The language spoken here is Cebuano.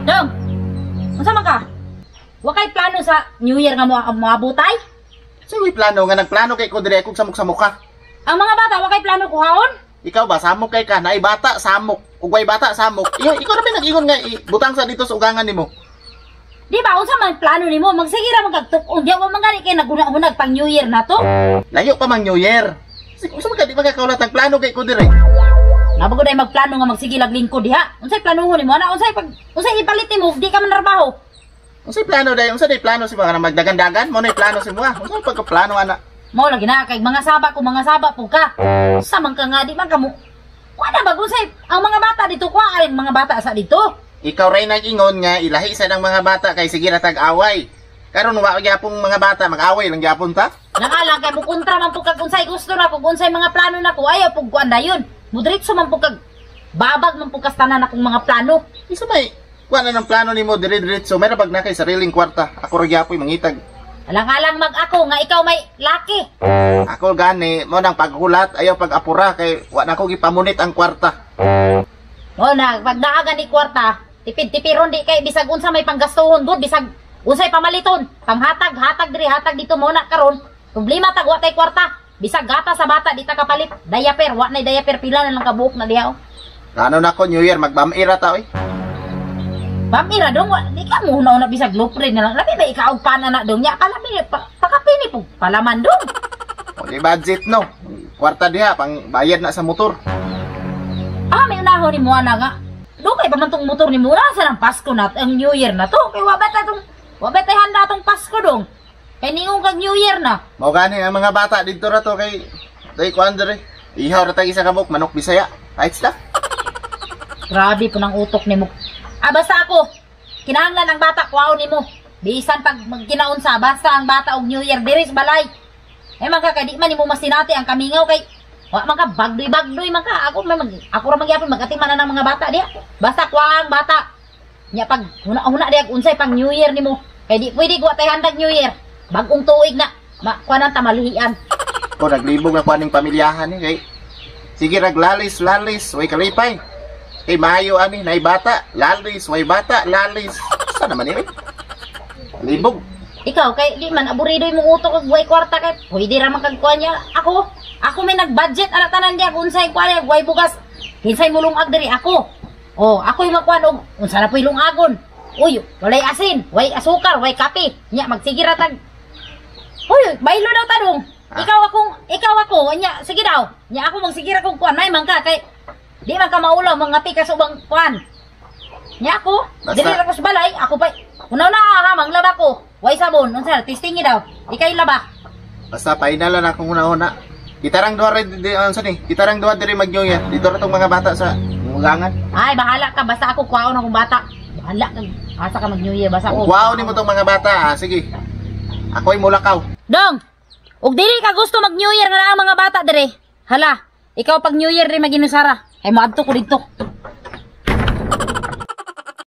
Dong, unsa man ka? Wa kay plano sa New Year nga mo moabutay? Sa may plano nga nagplano kay ko dire kog samok-samok ka. Ang mga bata wa kay plano kuhaon? Ikaw ba samok kay ka naay bata samok ug way bata samok. Iyo ikaw ra may nag-ingon nga butang sa dito sa ugangan nimo. Di ba unsa man plano nimo? Magsige ra man kag tuk-on diya wa man gani kay naguna-hunag pang New Year na to. Layo pa mang New Year. Sige, unsa man ka di man ka kaulat ang plano kay ko dire. Nabagod ay magplano nga magsige lag lingkod diha. Unsay planohon nimo ana? Unsay pag unsay ipalit nimo di ka man narbaho? Unsay plano day? Unsa day plano si mga magdagandagan? Mo nay plano si mga. Unsay pagkaplano ana? Mao lagi na kay mga saba ko mga saba pug ka. Sa man ka nga di man kamo. Kuha na ba unsay ang mga bata dito kuha ang mga bata sa dito. Ikaw ray nag-ingon nga ilahi sa ng mga bata kay sige ra tag-away. Karon wa gyapong mga bata mag-away lang gyapon ta. Nakalang kay mo kontra man pug kag unsay gusto na kung unsay mga plano na ko ayaw pug kuan dayon. Mudritso man pug kag babag man pug kas tanan akong mga plano. Isa may kuha na ng plano nimo dire-diretso may rabag na kay sariling kwarta. Ako ra gyapoy mangitag. Alang-alang mag ako nga ikaw may laki. Ako gani mo nang paghulat ayaw pag-apura kay wa na ko gipamunit ang kwarta. O na pag naa gani kwarta, tipid-tipiron di kay bisag unsa may panggastuhon gud bisag unsay pamaliton, panghatag hatag diri hatag dito mo na karon. Problema tag wa tay kwarta. Bisag gata sa bata di ta kapalit. Diaper wa nay diaper pila na lang kabuok na diha. Oh. Ano na ko New Year magbamira ta oy. Pamira dong wa di ka mo na bisag lupre na lang. Labi ba ikaw pa na dong nya kalabi pa, pakapini pug palaman dong. Wala budget no. Kwarta diha pang bayad na sa motor. Ah, may unahon ni mo ana nga. Do kay pa man tong motor ni mo sa ng Pasko na ang New Year na to. Kay wa ba ta tong wa ba tay handa tong Pasko dong. Kay ningon kag New Year na. Mao gani ang mga bata didto ra to kay day kuan dire. Ihaw ra tag isa ka buok manok Bisaya. Ayts ta. Grabe po ng utok nimo. Ah, basta ako. Kinahanglan ang bata kuwaon nimo. Bisan pag magkinaunsa basta ang bata og New Year diri sa balay. Eh man ka kay di man nimo masinati ang kamingaw kay wa man ka bagdoy-bagdoy man ka. Ako man mag, ako ra magyapon magatiman na ng mga bata diha. Basta kuha ang bata. Nya pag huna-huna diha unsay pang New Year nimo. Kay di pwede wa tay handag New Year. Bagong tuig na. Ma kuha nang tamalihian. Ko naglibog na kuaning pamilyahan ni kay sige raglalis lalis way kalipay. Kay maayo ani nay bata lalis way bata lalis. Sa naman ni? Libog. Ikaw kay di man aburido imong utok og way kwarta kay pwede ra man kag kuha niya. Ako, ako may nag-budget ana tanan diya kung unsay kuha niya, way bugas. Kinsay mulungag diri ako. Oh, ako yung magkuhan og unsa na po'y lungagon. Uy, walay asin, way asukar, way kape. Nya magsige ra tag. Uy, baylo daw tanong. Ah. Ikaw akong ikaw ako, nya sige daw. Nya ako magsige ra kog kuan nay man ka kay di man ka maulaw mangapi ka sa ubang kuan. Nya ako, diri ra ko sa balay, ako pa una na ha, manglaba ko. Way sabon, unsa testingi daw. Ikay laba. Basta final na akong una-una. Kitarang duha ra di unsa ni? Kitarang duha diri mag New Year. Dito ra tong mga bata sa ugangan. Ay, bahala ka basta ako kuwaon akong bata. Bahala ka. Asa ka mag New Year basta ako. Wow nimo tong mga bata, ah. Sige. Ako'y mulakaw. Dong, ug dili ka gusto mag New Year nga naa ang mga bata dire. Hala, ikaw pag New Year rin maginusara. Ay moadto ko didto.